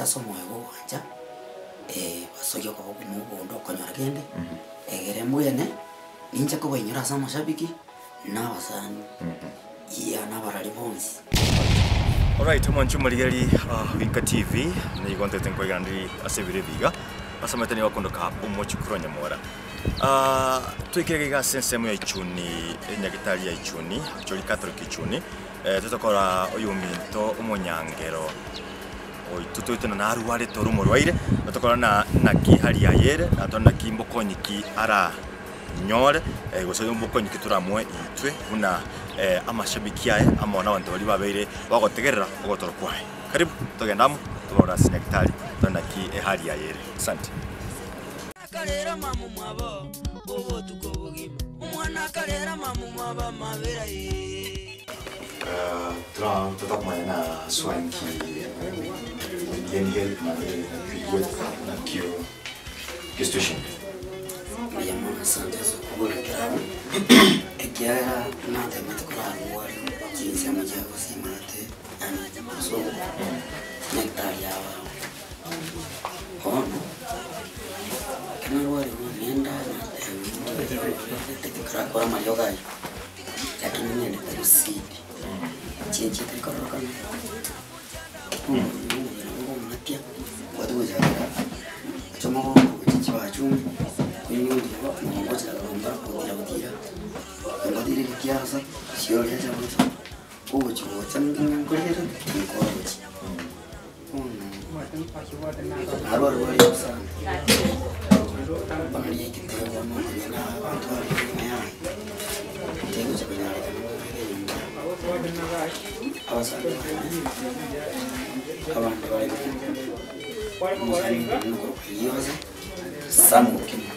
ase omoyo bwa ogwancha, basokia okoboko mogondo okonyora kende, egere mbwene, ninche kobainyora ase amashabiki, na abasani, yeah, na abarari bonsi. Alright, omwanchi omorigeri Winka TV, nigo ntagete nkoiganeri ase ebiro ebi iga, ase omanyete nigo akondoka omochukuru o Nyamora. Toikire iga ase ensemo ya Ichuni, enyagitari ya Ichuni, Acholi Catholic Ichuni, totokora oyominto omonyangero oito toite na narwarete ore omorwaire, totokora na naki hali yaye ere, na tore naki mbokonyi ki ara nyore, gose mbokonyi ki toramoe intwe buna amashabiki aye amo na abanto baria babeire bagotegerera ogotoro kwaye. Karibu togende amo tobarore ase nyagitari tore naki ehali yaye ere. Asante. Akarera mama omwabo obotuko obogima, omwana akarera mama omwabo amabera ee. Totakomanya na swanki nakio situation. Mbuya mono asante ase okobora ekeraro, ekiagera natemete korarwa chinsemo chia gosimaete yaani bosongo, nyagetari yaba Bono, ekero narwarigwe ng'enda nkarakora amariogo aywo, lakini ng'endete gosidi, chinche tari kororokana, omobere nabo okong'atia, obwate gochakera ase omogongo gochia chibachuni, konywa riroba omogongo ochaka kombara gotira gotira, ngotire ekiasa, chioria chiagocha, ogochi gocha ng'a nkorere, tinkorochi. Narwarwarire sana, bono riaikete bono onye na abanto bare nyuma yaye, tegocha konyarekana ng'a enyomba abasani bane, abanto bare omosani one okorokwa Elioza, Sam Okimo.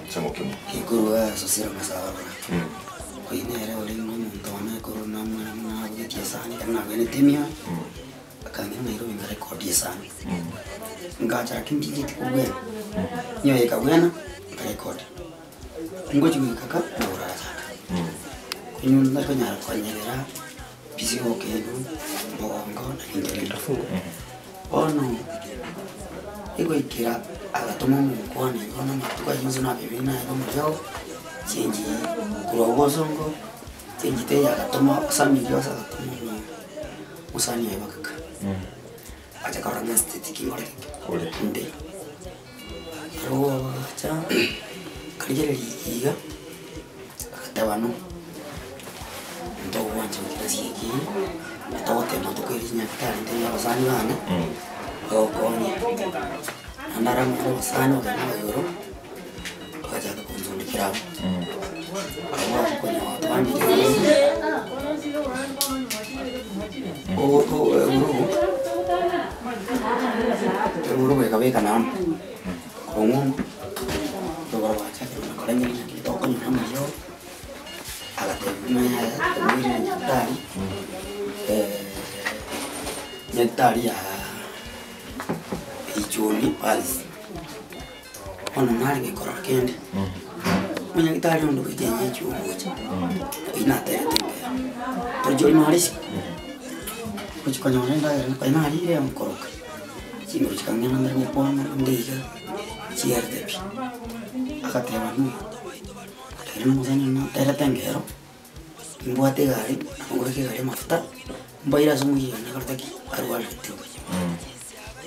Sam Okimo. Ekorwa Sosera Masaba. Oyio nere orenge omonto one ekorwa nabugetie esani ekero nabwenete emioro. Akang'ira Nairobi nkarekodi esani, ngacha lakini tincheti kobwena, nigo ekabwena nkarekodi, ngochi goika ka nabo agachaka, konywa ntari konyara konyerera bisi okendu, mogongo na binto binde. Bono, egoikera agatoma omokwana igo na amatuko aywo onsi nabebire naye omochao, chingi korwa bosongo, chingi teiyo agatoma samiri yonsi agatoma omo. Mosani oye bagaka, acha korora ng'a nsiteti ki ngorete ki Ore. inde. Aro agacha, akarigereria iga, agateba no, ntogwancha goika ase eki, togotema tokoira chinyagitari ntebie abasani bane, bagokonye. Naende aramanya abasani bagenda igoro, bagachaka konsundukera abwo. Abwo bakonyora eburubu ekabeka naende korwa ng'umbu, rogoro gwachakire na koreng'ana naki tokonyora amariogo, agatebia buna yaya tomoirere nyagetari nyagetari ya Ichuni palace. Bono narenge korora kende, omonyagitari onde goika enyechi ogocha, oyio naterete enkero, tochia ore nore isiko, gochia konyora endagera konya narire nkoroka, chinguru chikang'ina ntari gokwana rende iga, chiarete pi. Agateba no, ere na omosani one naterete enkero, nimbwate egari, nabo nkobeka egari amafuta, mbaire ase omoyio one akorete ki? Arwarete.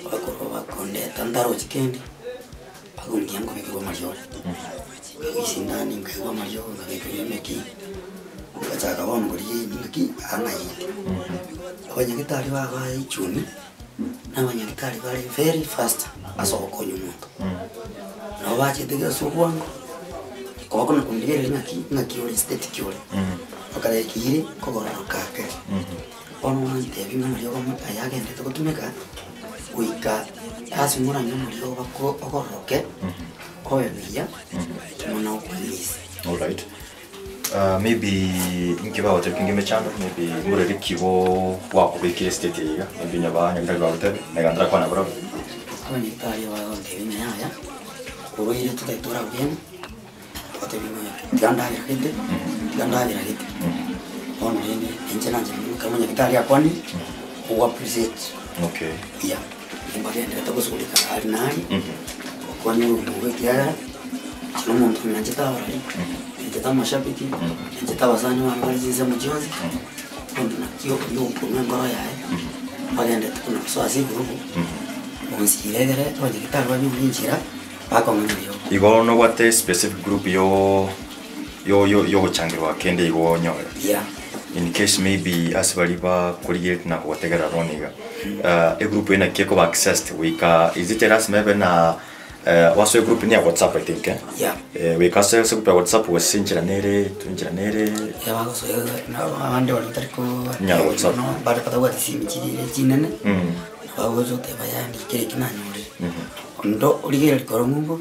Bakorwa bakondeta ntarochi kende, bagongia nkobekerwa amariogo, nkagoisindani nkaigwa amariogo nkabekerwa emeki, ngachaka bono korigia ng'aki ang'aite. Abanyagitari babaye ichuni, na abanyagitari bare very fast ase ogokonya omonto. Nabo bachete ase obwango, koba kona kondigereria ng'aki ng'aki ore state ki ore, bakarekire kogororoka ake. Bono gwantebia ng'a amariogo amo aya agenderete gotumeka, goika ase omoranye omoriogo bako ogororoke, obe buya, omana okoirisia. Alright. Uh, maybe inki bagotebia kinga emechando maybe mborere ki bo gwakobekire estate eye iga maybe onye ba nyagetari bagotebia na egento orakwane nabarabwo. Abanyagitari bagontebia ng'a yaya, orwaire totagete torabwene. Agotebi ng'a tiga ndagera gete, tiga ndagera gete. Bono rende, inche nanchire mono ekero omonyagitari akwanire, ogo appreciate. Okay. Yeah. Mbagenderete gosugurika aria na aria, gokonya obogima obwo ekiagera, inche na omonto ng'anchete abarari, ng'anchete amashabiki, ng'anchete abasani bane bare chinsemo chionsi, bono naki oria ogokunwa enkoro yaye, mbagenderete buna gosoa ase egurupu, bonsi iga egere abanyagitari banyore enchera, bakong'ana eriogo. Igo nobwate specific group yo yo yo yogochangerwa kende igo onyore. Yeah. In case maybe ase baria bakorigeretie na kogotegerera bono iga, egroup eye naki ekoba accessed goika is it lasima ebe na wasoa egroup niya whatsapp I think eh? Yeah. Goika ase ase egroup ya whatsapp gose enchera nere enchera nere Bagosoa abande baria batari ko Nyara WhatsApp. no bare batabwati simi chirire chinene, bagocha goteba yaani kere eki nanyorire. Onde origereria korwa ng'umbu.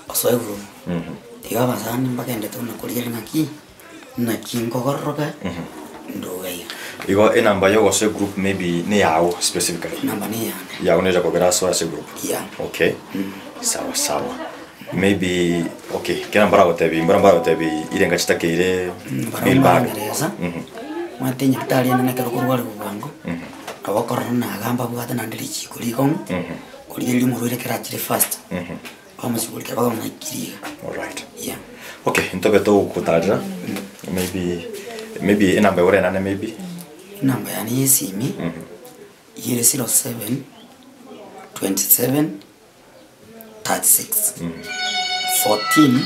Osoe igoro, tiga abasani mbagendete buna korigereria ng'aki, naki nkogororoka, ndoga iga. Igo enamba ya ogosoa egroup maybe neyao specifically? Enamba neyane. Yao nere kogera asoe ase egroup? Yeah. Okay, sawa sawa. Maybe okay, kera mbaragotebi mbara mbaragotebi irenga chitakeire Barabwo bill bado. mbarangeresa, omanyete nyagetari ende ekero okorwariwa bwango, nabo okorora nagamba abwate naende richiko rikong'u, korigereria omorwaire ekero achire fast. Bamosuguria bamong'aikirie iga. Alright. Yeah. Okay, ntobe togokotarera maybe maybe enamba ore nane maybe Enamba yane ya esimi ere 07 27 36 14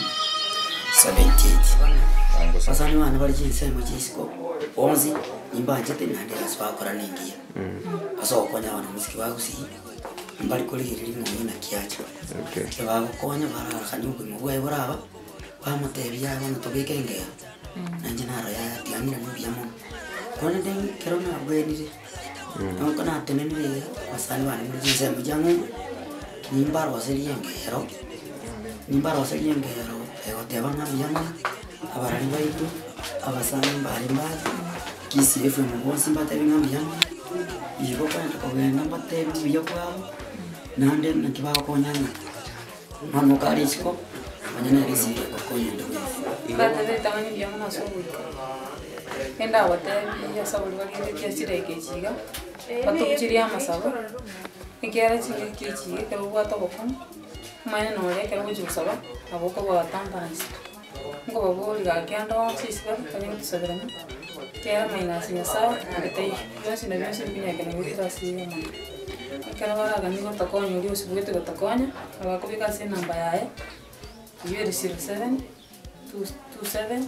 78. Abasani bane bare chinsemo chia isiko bonsi nimbanchete naende egasi bagokora nengiya. Ase ogokonya abana omosike ba gusii. Mbare korigereria ng'a oyo naki acha. Ekero bagokonya bararakania obogima bwaye boraba, bamotebia yaya bono tobeke engero, na inche naro yaya tiga ng'irane mbuya mono. Korende ekero nabwenire, nonye natenenire iga, abasani bane muri chinsemo chia ng'umbu, nimbaroserie engero, nimbaroserie engero egoteba ng'a mbuya mono, abarari baito, abasani mbare mbare. Kisii FM bonsi mbatebi ng'a mbuya mono, igo kwenda kogenda mbatebi obuya bwabo, naende naki bagokonya ng'a mama okare isiko, nonya nere esiri egokonya onde bwensi. Ndatebe ritang'ani mbuya mono ase ogoika, genda agotebi ase abaria barigeretie chidakika echi iga, batobucherie amasabo, ekiagera chingaki echi iga ekero obwate obokong'u, omanyene nore ekero ogochia gosaba, nabo okoba tampansi. Nkobaboria gaki ande onsi ase bare, banye gotosaberana, ekiagera amaino ase Nyasae naende taiyo, bionsi na bionsi mbinyakene goetera ase Omonene. Ekero baraganie gotokonya oria osibwete gotokonya, nabo akobeka ase enamba yaye, eywo ere 07 27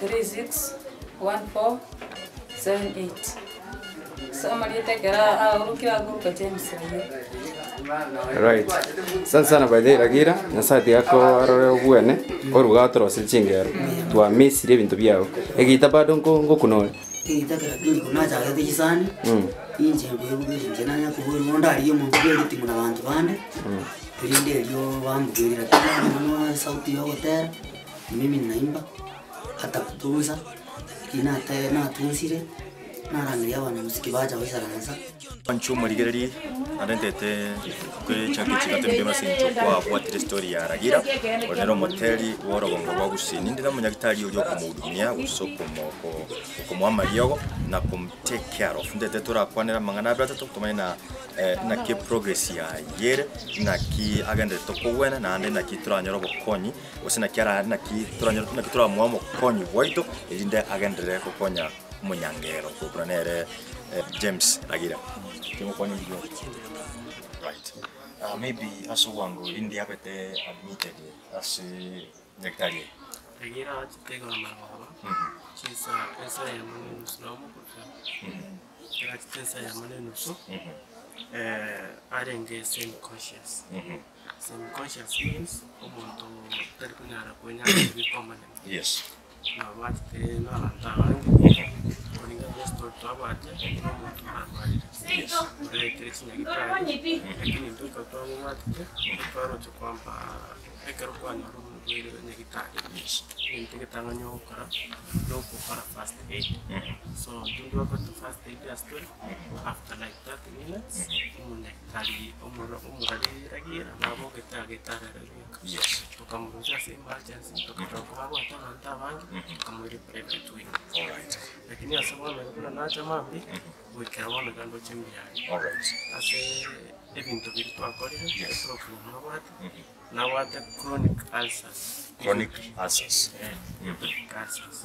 36 14 78. Ase amarieta ekero aorokire akoruka James oyio. Right. Asante sana by the way Ragira, Nyasaye tiga akorore obwene, oruga otoroserie chingero. Twamisirie ebinto biao. Egeita bado nko ngokuna ore. Egeita kera kindi nachagete chisani, inche mbebugerie inche nanya koboria bono ndarigie omonto bwe eritingu na banto bande, erinde erio bambugerie lakini bono esauti ya ogotera, mimi naimba, hata kutunza, riria nate natunzire. Narangeria abanyamusiki bacha goisaransa. Inche omorigereria naende ntete kore chingaki chigate mbe ase eng'encho kwabwatire story ya Ragira, ore nere omoteri bwa orogongo rwa Gusii. Ninde na omonyagitari oria okomohudumia gose okomo oko okomoa amariogo na kom take care of. Ntete torakwanere amang'ana abere atato tomanye na naki eprogress yaye ere, naki agenderete kogwena naende naki toranyore obokonyi gose naki ara naki toranyore naki toramoe omokonyi bwaito erinde agenderere gokonya. omonyangero buna nere James Ragira. Right. Maybe ase obwango rinde abete admitted ase nyagetari eye. Ragira achete igoro marogoba, chinsa ensa eyemo na enusu nabo mokorika, ekero achete ensa eyemo na enusu, arenge semi conscious. Semi conscious means omonto otari konyara kwenyara kobeka omonene. Yes. Nabwatete nabanto abange, koringa buna estory twabwate, buna omonto orarwarire, oraetere chinyagitari, lakini intwe ekero twamobwatete, twaroche kwamba ekero kwanyora omorwaire nyagitari, egento egetang'ani ogokora, nokokora first aid. So intwe ntwakorete first aid ase tore, after like 30 minutes, omonyagitari omoro omorariragira nabogete agetara ere bweka. Tokamorusia ase emergency, tokarora kobabwate abanto abange, tokamoira eprivate wing. Lakini ase bono iga buna nacha mambia, goikera bono iga ndoche mbuya are. Ase. Ebinto biria twakorire, Yes. eproblem nabwate, nabwate chronic ulcers. Chronic ulcers. Eh, chronic ulcers.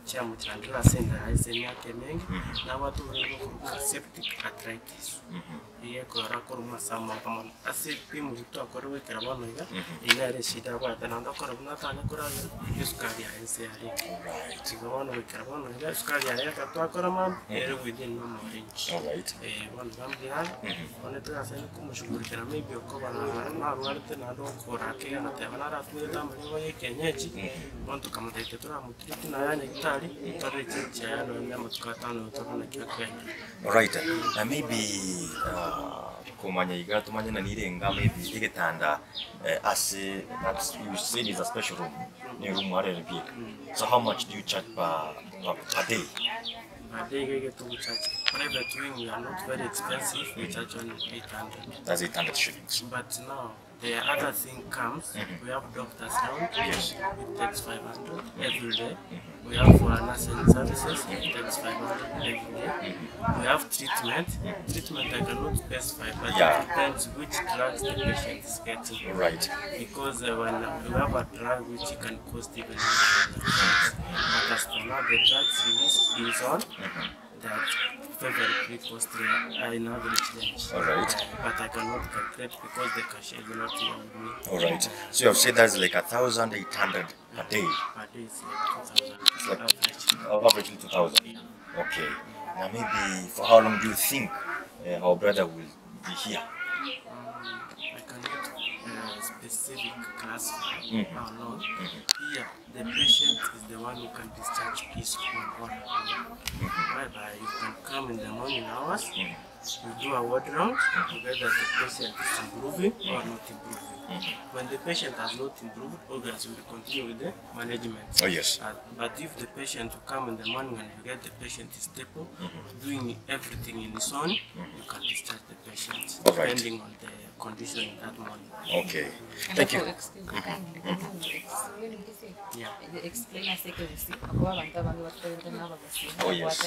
Chiamochandire ase enda yaye ase emiaka emenge, nabwate oborwaire bokorokwa septic arthritis. Iga ekorora akorwa ase amagoko mono. Ase ebipimo biria twakorire goikera bono iga, eyio nere eshida abwate naende okora buna atanya koragera, esukari yaye nse yarenge. Igo bono goikera bono iga, esukari yaye ekero twakora mambia, ere within normal range. Eh, bono iga mbuya are, bono togasani komoshughulikera maybe okoba narwarete naende okora ake agateba naratumegete amariogo ya ekienyeji, bono tokamotebia titoramotreat naye nyagetari, torore chinchera yaye nonye amatuko atano torore naki akoenda. Alright, na maybe komanya iga tomanye na nire enga maybe egetanda ase that's you said is a special room, ne room arere bieka. So how much do you charge per, per, per day? Per day iga togo charge, private wing we are not very expensive, we charge only 800. That's 800 shillings. But now the other thing comes, we have doctors round, it takes 500 every day. We have for nursing services, it takes 500 every day. We have treatment, treatment I cannot specify, but it depends which drugs the patient is getting. Because when we have a drug which can cost even more. But as for now, the drugs he is, he is on, that favorably costly in average range. But I cannot calculate because the cashier is not here with me. Alright. So you have said that's like 1,800 a day. Per day it's like 2,000. It's like average. Averagely 2,000. Okay. Now maybe for how long do you think our brother will be here? I cannot specific classify how long. Here, the patient is the one who can discharge his own or her own. Whereby you can come in the morning hours, you do a ward round, whether the patient is improving or not improving. When the patient has not improved, obviously we continue with the management. Oh, yes. But if the patient will come in the morning and you get the patient is stable, doing everything in his own, you can discharge the patient, depending on the condition in that morning. Okay. Thank you. Excuse me. Yeah. Explain ase ekegusii akoba abanto abange batokorete nabagusii Oh, yes.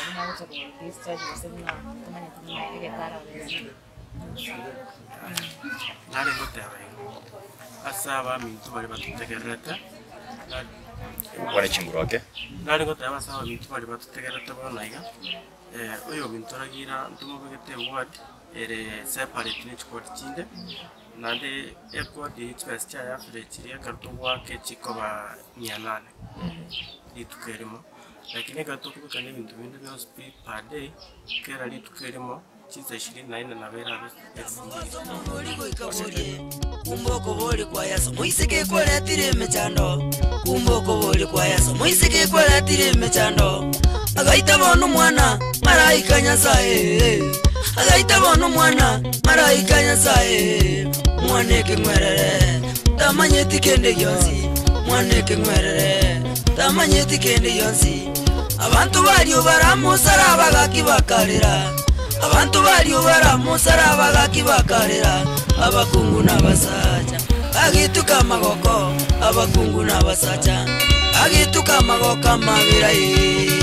buna gocha discharge gose buna tomanyeti buna egetara gose Nare ngoteba igo, ase abaminto baria batotegererete, Kwane chinguru ake. nare ngoteba ase abaminto baria batotegererete bono iga, oyo ominto oragira ntomobegete eward ere separate na echikodi chinde, naende ekodi eye chibesa chiaye average chiria ekero togoaka chikoba mia nane rituko erimo, lakini ekero tokobeka na ebinto binde bionsi pi per day, kera rituko erimo chinsa ishirini na nne nabo erabe Omobori goika borie, kumbe okobori kwa Yeso moiseke kwaretire emechando, kumbe okobori kwa Yeso moiseke kwaretire emechando. Agaita bono omwana maraika Nyasaye, agaita bono omwana maraika Nyasaye. Mwana ekeng'werere tamanyeti kende gionsi, mwana ekeng'werere tamanyeti kende gionsi. Abanto bario baramosara bagaki bakarera, abantu bario baramosara bagaki bakarera. Abakungu n'abasacha agituka amagoko, abakungu n'abasacha agituka amagoko amabira ye.